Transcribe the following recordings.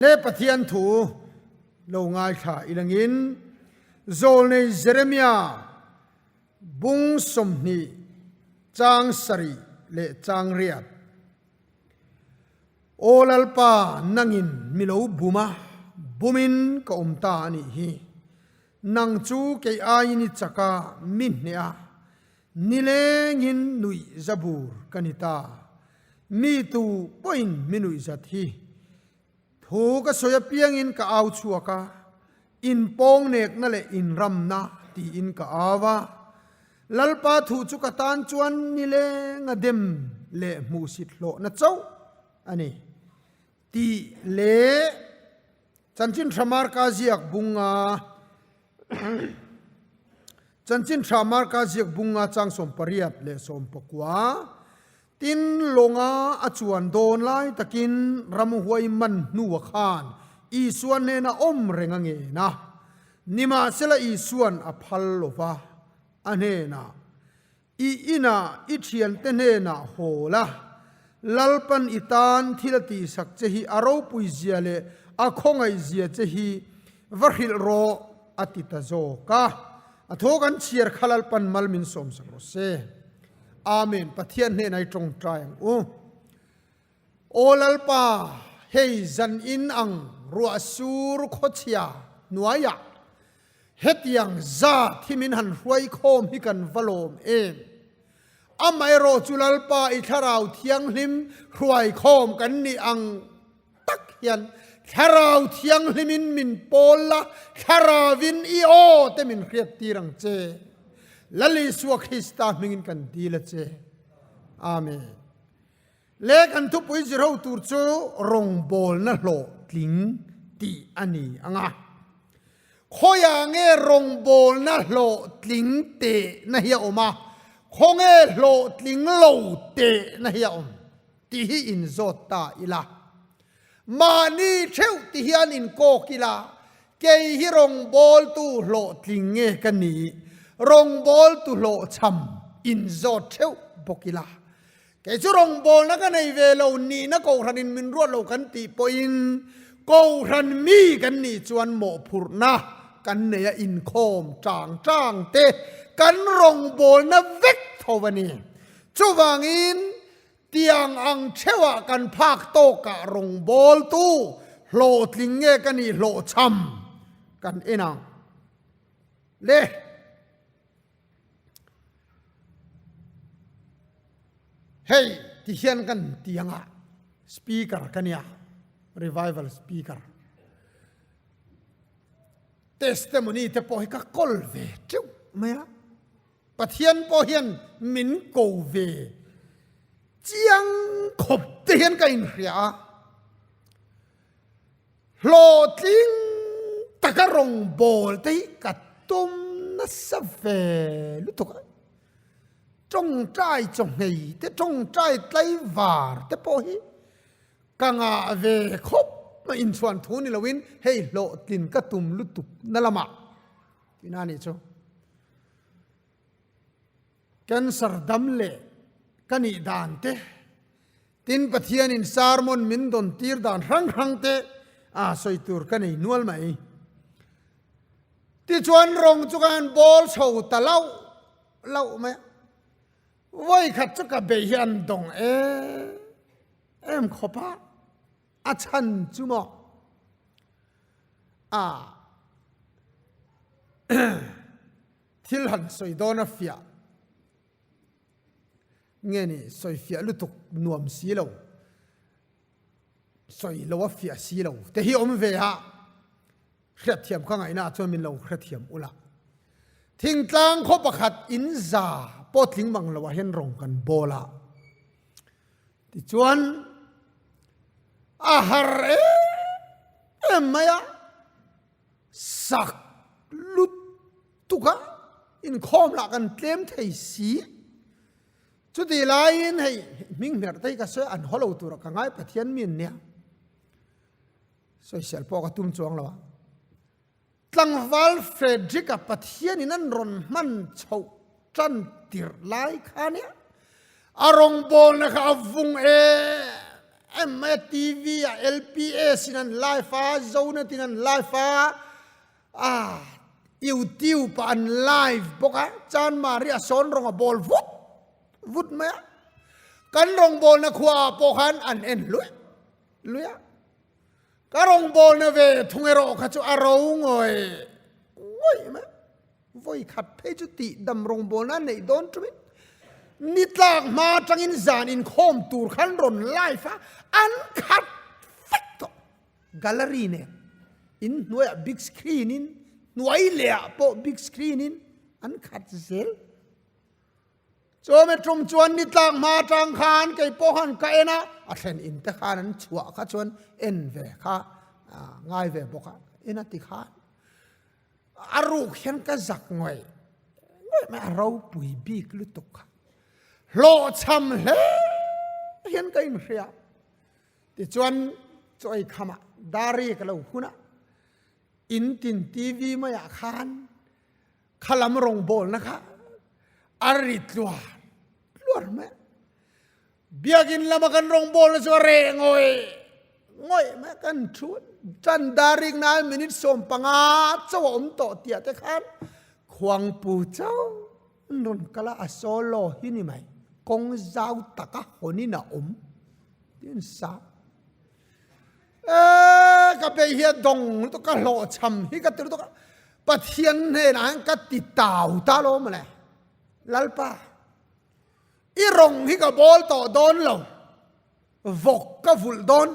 He Pathian thu lo ngaithla ilangin Zawlnei Jeremia bung 20 chang 7 leh chang 8. Aw Lalpa, nangin mi lo bum a, bumin ka awm ta a nih hi. Nang chu kei aiin i chak a, mi hneh a, Nilengin nuih za bur ka ni ta. Mi tu pawhin mi nuih zat hi. Thu ka sawi apiangin ka au chhuak a, inpawngnekna leh inramna tiin ka au a. Lalpa thu chu ka tan chuan nilenga dem leh hmuhsit hlawhna chauh a ni. Tih leh Chanchin Tha Marka ziak bunga Chanchin Tha Marka ziak bunga chang 18 leh 19, Tin lawnga a chuan dawn lai takin ramhuai man hnua khan Isua hnena awm reng a ngen a. Nimahsela Isuan a phal lova, a hnenah, I inah i thiante hnenah haw la, Lalpan i tan thil a tihsak che hi a ropui zia leh a khawngaih zia che hi va hrilh rawh, a ti ta zawk a. A thaw kan chhiar kha Lalpan mal min sawmsak rawh se. Amen. Pathian hnenah i tawngtai ang u. Aw Lalpa, hei zan in ang ruah sur khawchhia hnuaiah Hetiang zat hi min han hruai khawm hi kan va lawm em? Amaherawh chu Lalpa i Thlarau Thianghlim hruai khawm kan nih ang tak hian Thlarau Thianghlimin min pawl la, Thlarauvin i aw te min hriat tir ang che. Lal Isua Krista hmingin kan dil a che. Amen. Le kan thupui zirho tur chu rawngbawlna hlawhtling tih a ni ang a. Khawiah nge rawngbawlna hlawhtling tehna hi a awm a, khawnge hlawhtling lo tehna hi a awm tih hi inzawt ta ila. Mahni theuh ti hian inkawk ila, kei hi rawngbawltu hlawhtling nge ka nih, rawngbawltu hlawhchham inzawt theuh bawk ila. Kei chu rawngbawlna ka nei ve lo, nihna kohhranin min ruat lo kan tih pawhin kohhran mi kan nih chuan mawhphurhna kan nei a, inkhawm chang chang te kan rawngbawlna vek tho a ni. Chuvangin tiang ang theuhah kan phak tawkah rawngbawltu hlawhtling nge ka nih hlawhchham kan en ang le. Hei ti hian kan ti anga speaker ka nia revival speaker testimony te pawh hi ka kawl ve teuh mai a Pathian pawh hian min ko ve chiang khawp te hian ka inhria a Hlawhtling taka rawngbâwl te hi ka tum nasa ve lutuk a, tawngtai chawhmei te, tawngtai tlaivar te pawh hi ka ngah ve khawp mai, inchhuan thu ni loin hei hlawhtlin ka tum lutuk na lamah tihna a nih chu. Cancer dam leh ka nih dan te, tin Pathianin sermon min dawn tir dan hrang hrang te a sawi tur ka nei nual mai. Tichuan rawng chu ka han bawl chho ta lauh lauh mai a, vawi khat chu ka bei hi an dawng em em khawp a, a chhan chu maw a Thil han sawi dawn a fiah nge ni sawi fiah lutuk nuam si lo, sawi lo a fiah si lo te hi awm ve a, hriatthiam ka ngaihna ah chuan min lo hrethiam ula. Thingtlang khaw pakhat in za pawh tling mang lo ah hian rawng kan bawl a, tichuan a har em em mai a. Sak lutuk a, inkhawm lah kan tlem thei si. Chuti laiin hei hming hmerh te hi ka sawi an haw lo tura ka ngai Pathian mi an nia. Sawisel pawh ka tum chuang lo a. Tlangval Frederick-a Pathianin an rawn hman chhoh tan tirh lai kha nia. A rawngbawlna kha a vung em em mai a, TV ah LPS in an live a, Zonet in an live a, ah YouTube ah an live bawk a, Chanmari a sawn rawng a bawl vut vut mai a, kan rawngbawlna khua ah pawh khan an en luih luih a. Ka rawngbawlna ve thung erawh kha chu a ro ngawih ngawih mai. Vawi khat phei chu tih dam rawngbawlna a neih dawn ṭumin ni tlak hma aṭangin zan inkhawm tur khan rawn live a, an khat vek tawh. Gallery nen in hnuaiah big screen in hnuai lehah pawh big screen in an khat zel. Chawhmeh tum chuan ni tlak hma atang khan kei pawh khan ka en a, a thlen in te khan an chhuah kha chuan en ve kha ngai ve bawk a, en a ti khan a ruk hian ka zak ngawih ngawih mai a ropui bik lutuk kha hlawhchham hle hian ka inhria tichuan chaw ei khamah diary ka lo hun a in tin TV maiah khan Kha lam rawngbawlna kha a ri tluar tluar mai a. Biakinn lama kan rawngbawlna chu a reh ngawih ngawih mai a. Kan thu tan dar rikna ai minute 15 chauh a awm tawh tih te khan khuangpu chauh an rawn kal a, a solo hi ni mai. Kawng zau taka hawnin a awm tiin sa. Eee ka bei hi a dawng lutuk ka hlawhchham hi ka ti lutuk a Pathian hnenah hian ka ti tau ta lo mawle Lalpa i rawng hi ka bawl tawh dawn lo vawk ka vulh dawn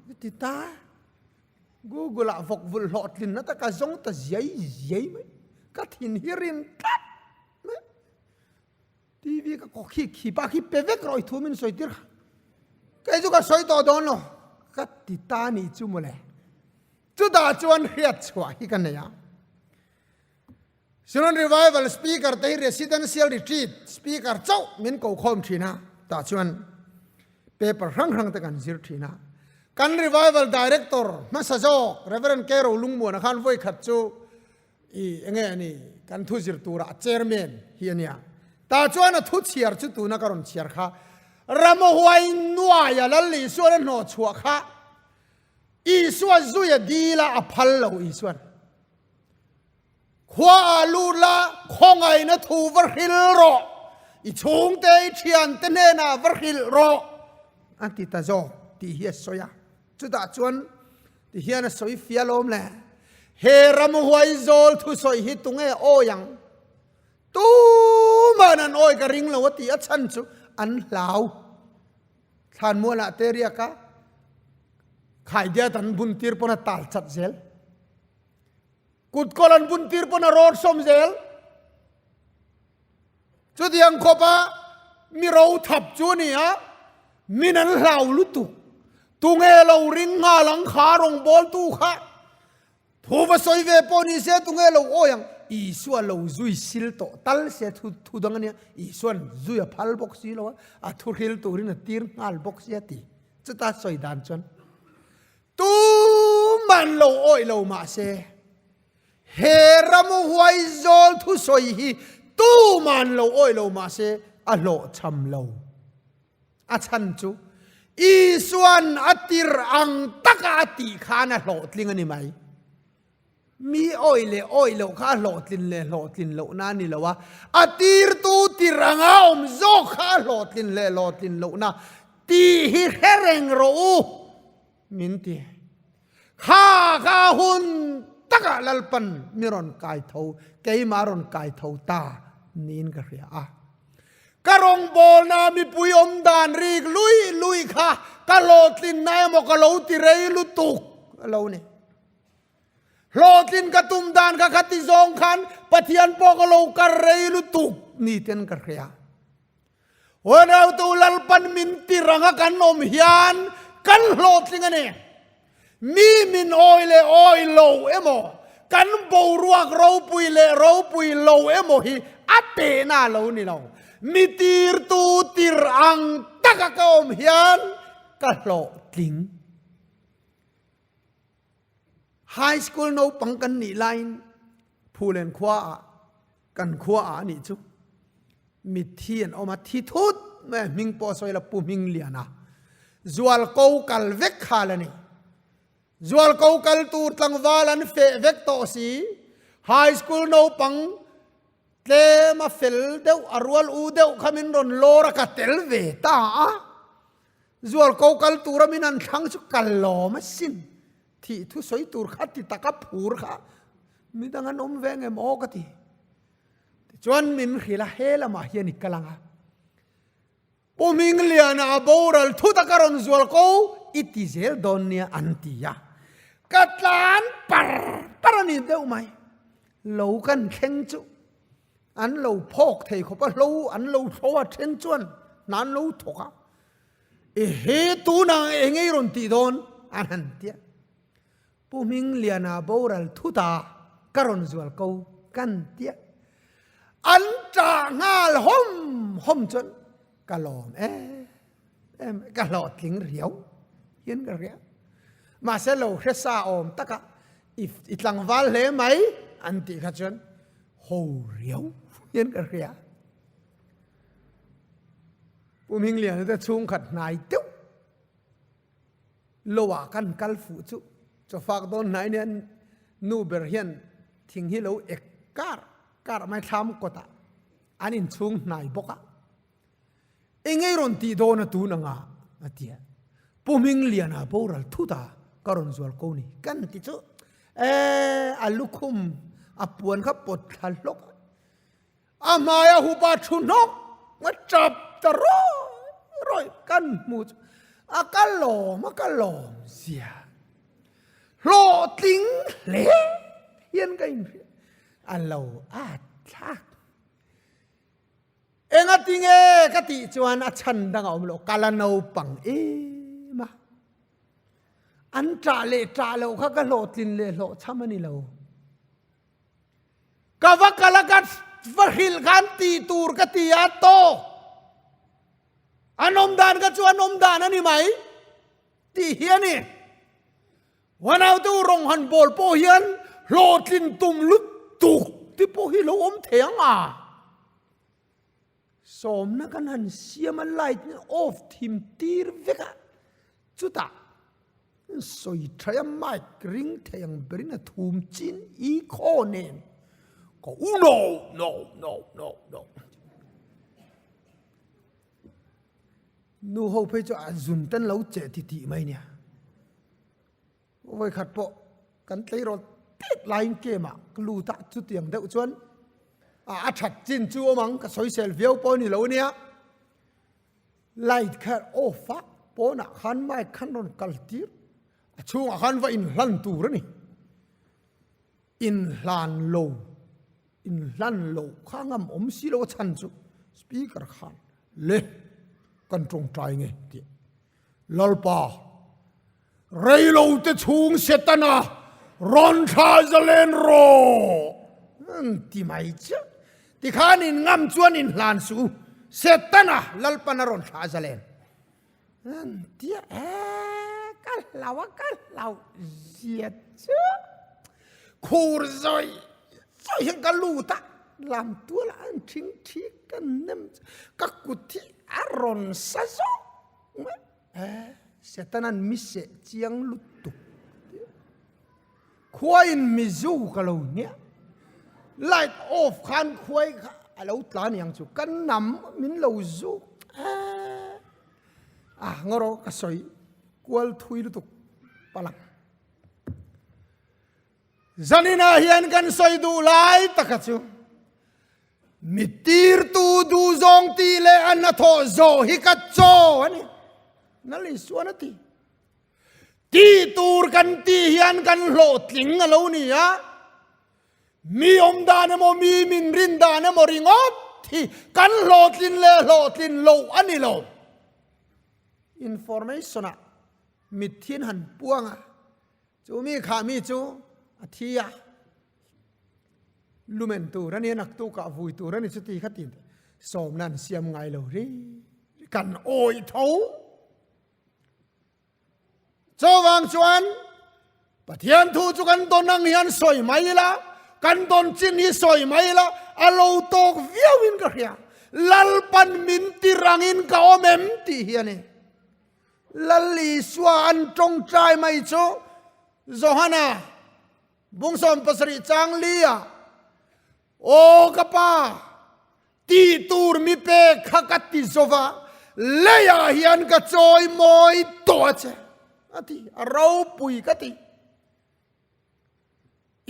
ka ti ta Google ah vawk vulh hlawhtlin na ta ka zawng ta ziai ziai mai ka thin hi rim tlat mai. TV ka kawk khi khi pa khi pe vek rawh i thu min sawi tir kha. Kei chu ka sawi tawh dawn lo. Ka ti ta ni chu mawle. Chutah chuan hriat chhuah hi ka nei a. Synod Revival Speaker te hi Residential Retreat Speaker chauh min ko khawm thin a. Tah chuan paper hrang hrang te kan zir thin a. Kan Revival Director hmasa zawk Reverend K. Rolungmuana khan vawi khat chu I enge a ni kan thu zir tura chairman hi a nia. Tah chuan a thu chhiar chu tuna ka rawn chhiar kha Ramhuai nuaia Lal Isuan a hnawh chhuah kha Isua zuia dila a phal lo Isuan. Khua ah lut la khawngaihna thu va hrilh rawh i chhungte i thiante hnenah va hrilh rawh a ti ta zawk tih hi a sawi a. Chutah chuan ti hian a sawi fial awm le. He ramhuai zawl thusawi hi tunge awi ang? Tuman an awi ka ring lo a ti a chhan chu an hlau. Thlanmualah te riak a khaidiat an bun tir pawn a tal chat zel. Kutkawl an bun tir pawn a rawt sawm zel. Chutiang khawpa mi ro thap chu a ni a, min an hlau lutuk. Tunge lo ring nghal ang kha rawngbawltu kha? Thu va sawi ve pawh ni se tunge lo awi ang? Isua lo zui sil tawh tal se thu thu dang a nia. Isua'n zui a phal bawk si lo a, a thu hril turin a tir nghal bawk sia ti. Chuta sawi dan chuan tuman lo awi lo mah se, He ramhuai zawl thusawi hi tuman lo awih lo mah se a hlawhchham lo. A chhan chu Isua'n a tir ang taka a tih khan a hlawhtling a ni mai. Mi awih leh awih loh kha a hlawhtlin leh hlawhtlin lohna a ni lo a, a tirtu tir anga awm zawk kha a hlawhtlin leh hlawhtlin lohna tih hi hre reng rawh u. Min ti. Kha kha hun takah Lalpan mi rawn kai tho, keimah rawn kai tho ta niin ka hria a. Ka rawngbawlna mipui awm dan rik lui lui kha ka hlawhtlinna emaw ka lo ti rei lutuk a lo ni. Hlawhtlin ka tum dan kha kha ti zawng khan Pathian pawh ka lo kar rei lutuk ni ten ka hria. Unautu Lalpan min ti ranga kan awm hian kan hlawhtling a ni. Mi min awi leh awi lo emaw, kan boruak ropui leh ropui lo emaw hi a tehna lo ni lo. Mi tirtu tir ang taka ka awm hian ka hlawhtling. High school naupang kan nih laiin Phulen khuaah Kan khua ah anih chu mitthi an awm a, thi thut mai a, hming pawh a sawi la Pu Hmingliana. Zualko kal vek khal a ni. Zualko kal tur tlangval an feh vek tawh si. High school naupang tlem a fel deuh, a rual u deuh kha min rawn lawr a, ka tel ve ta a. Zualko kal tura min an thlang chu ka lawm asin. Thih thu sawi tur kha ti taka phur kha midang an awm ve ngem aw ka ti. Tichuan min hrilh a, he lamah hian i kal ang a. Pu Hmingliana a boral thut a ka rawn zual ko i ti zel dawn nia an ti a. Ka tlan par par a ni deuh mai. Lo kan thleng chu an lo phawk thei khawp a, hlo an lo thlo a then chuan hna an lo thawk a. I he tunah eng ei rawn tih dawn an han ti a. Pu Hmingliana boral thut a ka rawn zual ko kan ti a. An ṭah nghal hawm hawm chuan ka lawm em em ka hlawhtling riau hian ka hria. Mahse lo hre sa awm taka i tlangval hle mai an tih kha chuan ho riau hian ka hria. Pu Hmingliana te chhungkhat hnai deuh Lo ah kan kal fuh chu chawfak dawn hnai nia nu ber hian thing hi lo ek kar kar mai thlam kawt ah an inchhung hnai bawk a. Engei rawn tih dawn a tun anga a ti a. Pu Hmingliana boral thut a ka rawn zual ko ni kan ti chu e a lukhum a puan kha pawt thla hlawk a. A hmaia hupa thu hnawk a tap ta rawi rawi kan hmu chu a ka lawm a ka lawm zia hlawhtling hle hian ka inhria a lo at thlak enga tinge ka tih chuan a chhan dang a awm lo ka la naupang em a an ṭah leh ṭah loh kha ka hlawhtlin leh hlawhchham a ni lo. Ka va kal a ka va hrilh khan tih tur ka ti a tawk. An awm dan kha chu an awm dan a ni mai tih hi a ni. Uanautu rawng han bawl pawh hian hlawhtlin tum lutuk te pawh hi lo awm thei ang a. Sawmna kan han siam a light off thim tir vek a chutah sawi thaih a mic ring thei ang berin a thum chin i khaw nen ka u no no no no no nu ho phei chu a zun ten lo che ti tih mai nia Vawikhat pawh kan tleirawl tet laiin game ah ka lut a, chutiang deuh chuan a that chin chu awm ang, ka sawisel viau pawh a ni lo ania. Light kha off a, pawnah khan mic khan rawn kal tir, a chhungah khan va inhlan tur a ni. Inhlan lo, inhlan loh kha ngam awm si lo a chhan chu speaker khan le kan tawngtai nge tih Lalpa Reilote chhung Setana rawn thla zalen rawh an ti mai chiah. Tikhan in ngam chuan in hlan suh u, Setana Lalpan a rawn thla zalen an ti a, e ka hlau a ka hlau zia chu khur zawi zawi hian ka lut a, lam tualah an thing thi ka nem chu ka kut hi a rawn sa zawk mai. Eh, Setanan mi seh chiang lutuk. Khuaiin mi zu ka lo hniah. Light off khan khuai kha a lo tla niang chu. Ka nam min lo zu. Eh, ah ngawrh ka sawi kual thui lutuk palang. Zaninah hian kan sawi duh lai taka chu mi tirtu duh zawng tih leh a hnathawh zawh hi ka chaw a ni. Nal Isuan a ti. Tih tur kan tih hian kan hlawhtling a lo ni a. Mi awm dan emaw mi min rin dan emaw ringawt hi kan hlawhtlin leh hlawhtlin loh a ni lo. Information ah mithian han puang a. Chu mi kha mi chu a thi a, lumen tur a ni a, naktukah vui tur a ni chuti kha tin sawmna an siam ngai lo ri kan awih tho. Chuvang chuan Pathian thu chu kan dawn ang hian sawi mai ila, kan dawn chin hi sawi mai ila, a lo tawk viauin ka hria. Lalpan min tirangin ka awm em tih hi a ni. Lal Isua an tawngtai mai chu Johana bung 17 chang li ah, Aw ka Pa, tih tur mi pek kha ka ti zova, leiah hian ka chawi mawi tawh a che, a ti. A ropui ka ti.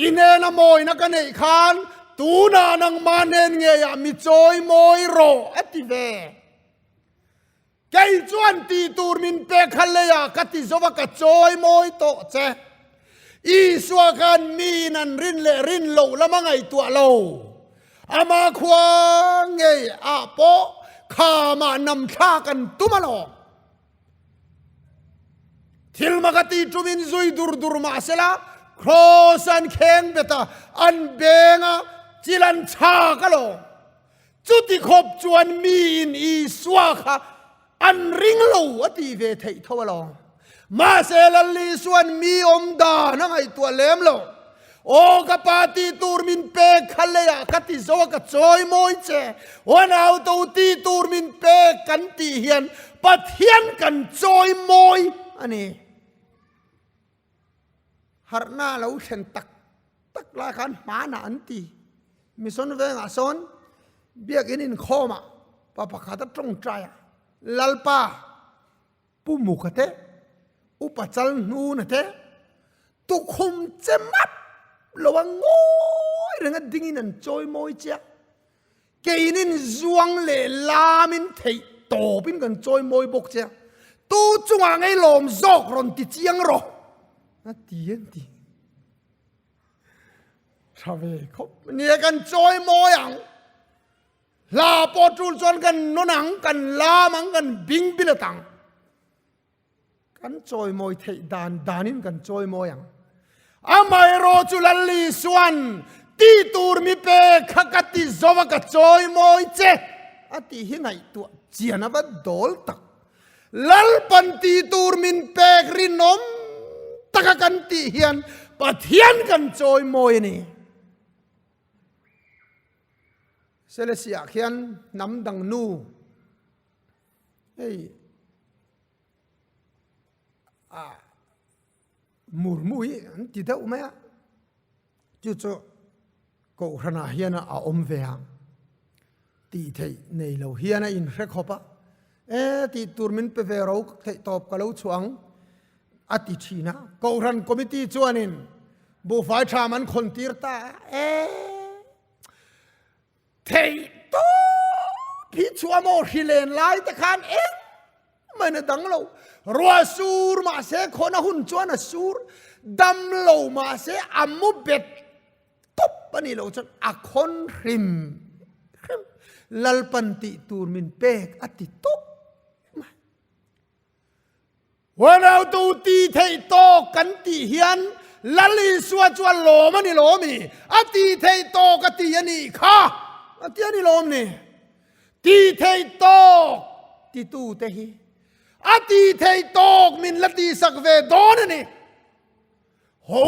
I hnena mawina ka neih khan tunah nangmah hnen ngeiah mi chawi mawi rawh, a ti ve. Kei chuan tih tur min pek kha leiah ka ti zova ka chawi mawi tawh che. Isua khan miin an rin leh rin loh lama ngaihtuah lo. Ama khua ngei ah pawh khamah namthlak an tum alawm. Thil mak a tih tumin zui dur dur mah sela, Kraws an kheng bet a, an beng a, chil an chhak alawm. Chuti khawp chuan miin Isua kha an ring lo a tih ve theih tho alawm. Mahse Lal Isua'n mi awm dan a ngaihtuah lem lo. Aw ka pa tih tur min pek kha leiah ka ti zo a ka chawi mawi che. Aw nauto tih tur min pek kan tih hian Pathian kan chawi mawi a ni. Harhna lo thlen tak tak lai khan hmanah an ti. Mission vengah sawn biakin inkhawmah pa pakhat a tawngtai a, Lalpa Pu Muka te, Upa Chalhnuna te tukhum che map lo a ngawi reng a dingin an chawi mawi che a, keinin zuang leh lamin theih tawpin kan chawi mawi bawk che a, tu chungah ngei lawm zawk rawn ti chiang rawh a ti an ti. Tha ve khawp nia kan chawi mawi ang. Hla pawh tul chuan kan nawn ang, kan lam ang, kan bing bilat ang. Kan chawimawi theih dan danin kan chawimawi ang. Amaherawh chu Lal Isua'n ti tur mi pek kha ka ti zo a ka chawimawi che a tih hi ngaihtuah chian a va dawl tak. Lalpan ti tur min pek rinawm taka kan tih hian Pathian kan chawimawi a ni. Selesih ah khian hnam dang nu hei a murmu hi an ti deuh mai a, chu chu kohhran ah hian a awm ve ang tih theih nei lo hian a inhre khawp a, e tih tur min pe ve ro theih tawp ka lo chhuah ang a ti thin a, kohhran committee chuanin buhfai tham an khawn tir ta a, e. Theih tawp hi chu a maw hrilen lai te khan eng mah a dang lo. Ruah sur mahse khawna hun chuan a sur, dam lo mahse a mu bet tawp a nih loh chuan a khawn hrim hrim. Lalpan tih tur min pek a ti tawp mai. Huanautu ti theih tawk kan tih hian Lal Isua chu a lawm a ni lawm i? A ti theih tawk a ti a nih kha a ti a ni lawm ni? Ti theih tawk titute hi a ti theih tawk min la tihsak ve dawn a ni. Ho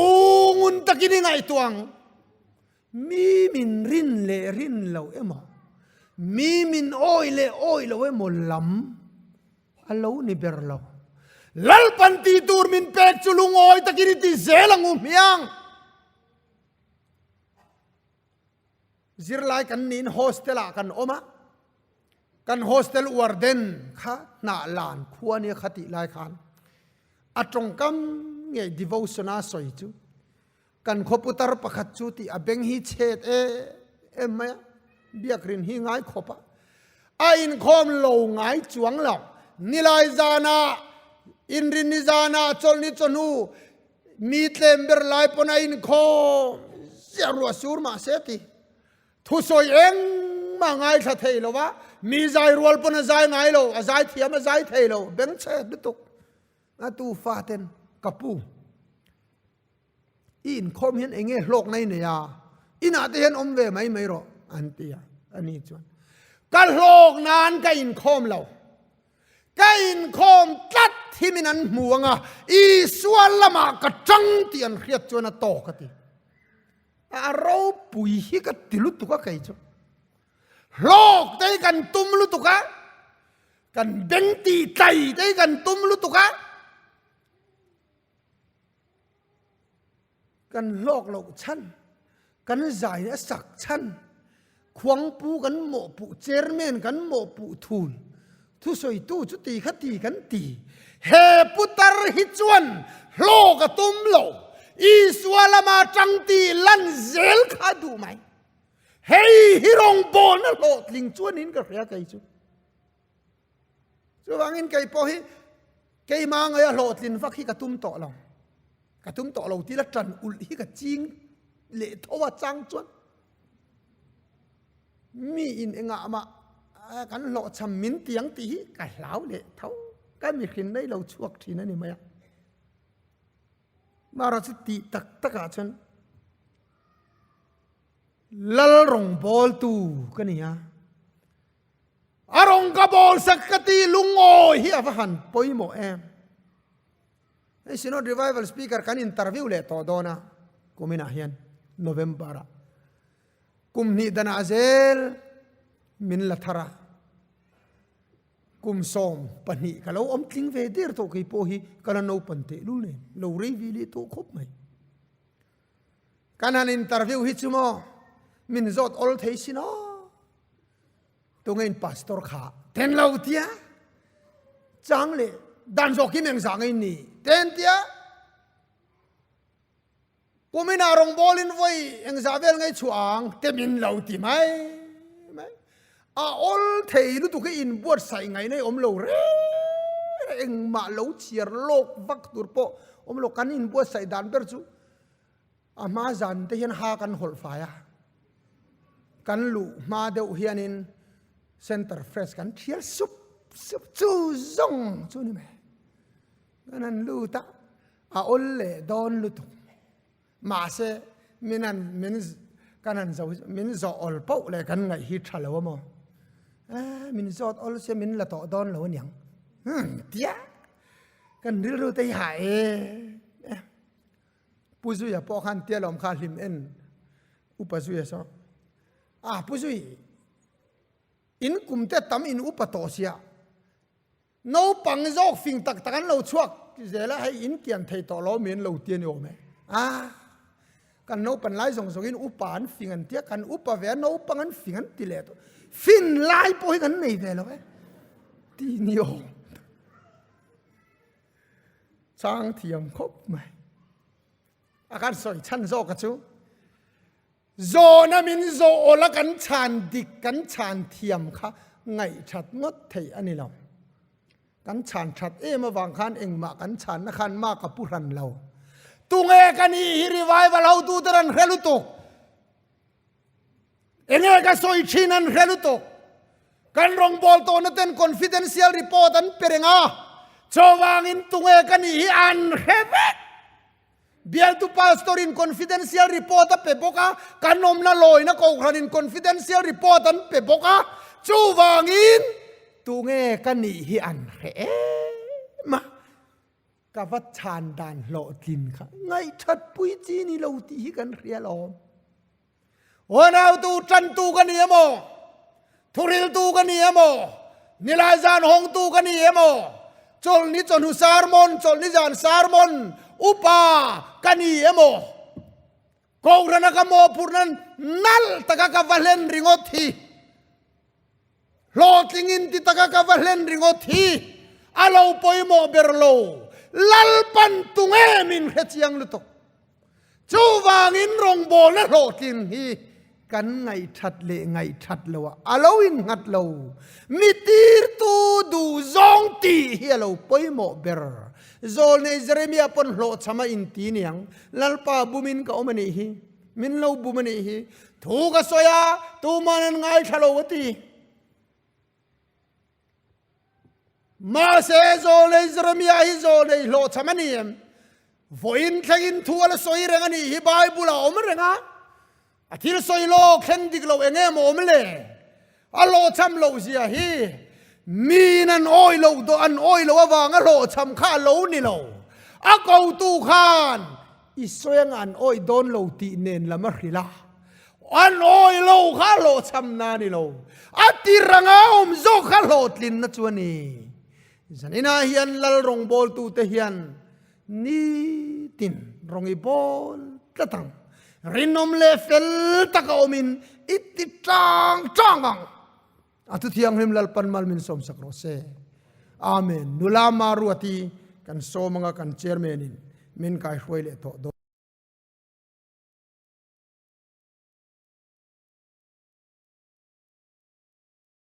ngun takin i ngaihtuah ang. Mi min rin leh rin lo emaw, mi min awi leh awi lo emaw lam a lo ni ber lo. Lalpan tih tur min pek chu lungawi takin i ti zel ang u hmiang. Zirlai kan niin hostel ah kan awm a, kan hostel warden kha hnah lan khua nia kha tih lai khan a tawngkam ngei devotion a sawi chu Kan khaw putar pakhat chu tih a beng hi chhet em em mai a, biakrin hi ngai khawp a, a inkhawm lo ngai chuang lo. Nilai zanah, inrinni zanah, chawlhni chawhnu mi tlem ber lai pawn a inkhawm ziah ruah sur mah se ti. Thusawi engmah ngaithla thei lo va, mi zai rual pawn a zai ngai lo, a zai thiam a zai thei lo, beng chhet lutuk. A tu faten ka pu. I inkhawm hian eng nge hlawkna i nei a? Inah te hian awm ve mai mai rawh, an ti a. Ani chuan, Ka hlawk nan ka inkhawm lo. Ka inkhawm tlat hi min an hmu ang a, Isua lamah ka tang tih an hriat chuan a tawk a ti. A ropui hi ka ti lutuk a kei chu. Hlawk te hi kan tum lutuk a. Kan beng ti tlai te hi kan tum lutuk a. Kan hlawk loh chhan, kan zai a sak chhan, khuangpu kan mawhpuh, chairman kan mawhpuh thun, thusawitu chu ti kha ti kan ti. He putar hi chuan hlawk a tum lo, Isua lama tang ti lan zel kha a duh mai. Hei hi rawngbawlna hlawhtling chuanin ka hria kei chu. Chuvangin kei pawh hi keima ngaia hlawhtlin vak hi ka tum tawh lo. Ka tum tawh lo tila tan ulh hi ka ching leh tho a chang chuan mi in engah mah kan hlawhchham min tiang tih hi ka hlau leh tho. Ka mihrin nei lo chhuak thin a ni mai a. Mara chu tih tak takah chuan Lal rawngbawltu ka ni a. A rawng ka bawl sak ka ti lungawi hi a va han pawimawh em. Hei Synod Revival Speaker kan interview leh tawh dawn a kuminah hian November ah kum hnih danah zel min la thar a, kum 12 ka lo awm tling ve der tawh kei pawh hi ka la naupan tehlul nen lo rei ve leh tawh khawp mai. Kan han interview hi chu maw min zawt awl thei sin aw. Tunge in pastor kha ten lo tia chang le dan zawk in engzah nge ni ten tia kumina rawngbawl in voi engzah vel nge chhuang te min lo ti mai mai a awl thei lutuk hi in buatsaih ngai nei awm lo re engmah lo chhiar lawk vak tur pawh awm lo kan in buatsaih dan ber chu A hma zan te hian ha kan hawlh fai a, kan luh hma deuh hianin center fresh kan thial sup sup chu zawng chu ni mai. Kan han lut a, a awl leh dawn lutuk. Mahse min han min kan han zo min zawh awl poh leh kan ngaih hi tha lo a maw? Eh min zawt awl se min la tawh dawn lo aniang. Tia kan rilru te hi ha e. Pu Zuia pawh khan tia lawm kha hlim en Upa Zuia saw a Pu Zui in kum te tam in upa tawh sia naupang zawk fing tak tak an lo chhuak zel a hei in kian thei tawh lo min lo ti a ni awm e a kan naupan lai zawng zawng in upa an fing an tia kan upa ve a naupang an fing an ti leh tawh fin lai pawh hi kan nei ve lo e ti ni awm Chang thiam khawp mai. A kan sawi chhan zawk a chu. Zawhna min zawh awla kan chhan dik kan chhan thiam kha ngaihthat ngawt theih a ni lo. Kan chhan that em avang khan engmah kan chhanna khan mak a pu hran lo. Tunge ka nih hi revival hotu te an hre lutuk. Enge ka sawi thin an hre lutuk. Kan rawngbawl tawhna ten confidential report an pe reng a, chuvangin tunge ka nih hi an hre vek. Bialtu pastor in confidential report a pe bawk a, kan awmna lawina kohhran in confidential report an pe bawk a, chuvangin tunge ka nih hi an hre em a. Ka va chhan dan hlawhtlin kha ngaihthatpui chi ni lo tih hi kan hria alawm. Unautu tantu ka ni emaw, thuriltu ka ni emaw, nilai zan hawngtu ka ni emaw, chawlhni chawhnu sermon, chawlhni zan sermon, upa ka ni emaw, Kohhrana ka mawhphurh nan nalh taka ka va hlen ringawt hi, hlawhtling in ti taka ka va hlen ringawt hi a lo pawimawh ber lo. Lalpan tunge min hre chiang lutuk. Chuvangin rawngbawlna hlawhtling hi kan ngaihthat leh ngaihthat lo ah a lo innghat lo. Mi tirtu duh zawng tih hi a lo pawimawh ber. Zawlnei Jeremia pawn hlawhchham a inti niang, Lalpa bumin ka awm a nih hi, min lo bum a nih hi, thu ka sawi a, tuman an ngaithla lo a ti. Mahse Zawlnei Jeremia hi zawlnei hlawhchham a ni em? Vawiin thlengin thu a la sawi reng a nih hi Bible a awm reng a. A thil sawi lawk thleng dik lo eng em awm le? A hlawhchham loh zia hi miin an awi loh dawh an awi loh avanga hlawhchham kha a lo ni lo. A kotu khan i sawi anga an awi dawn lo tih nen lam a hrilh a. An awi lo kha hlawhchham na ni lo. A tir anga awm zawk kha hlawhtlin na chu a ni. Zaninah hian lal rawngbawltute hian nitin rawng i bawl tlat ang. Rinawm leh fel taka awmin i ti tang tang ang. A thu thianghlim Lalpan mal min sawmsak rawh se. Amen. Nula Maruati kan sawm anga kan chairman in min kaihruai leh tawh dawn.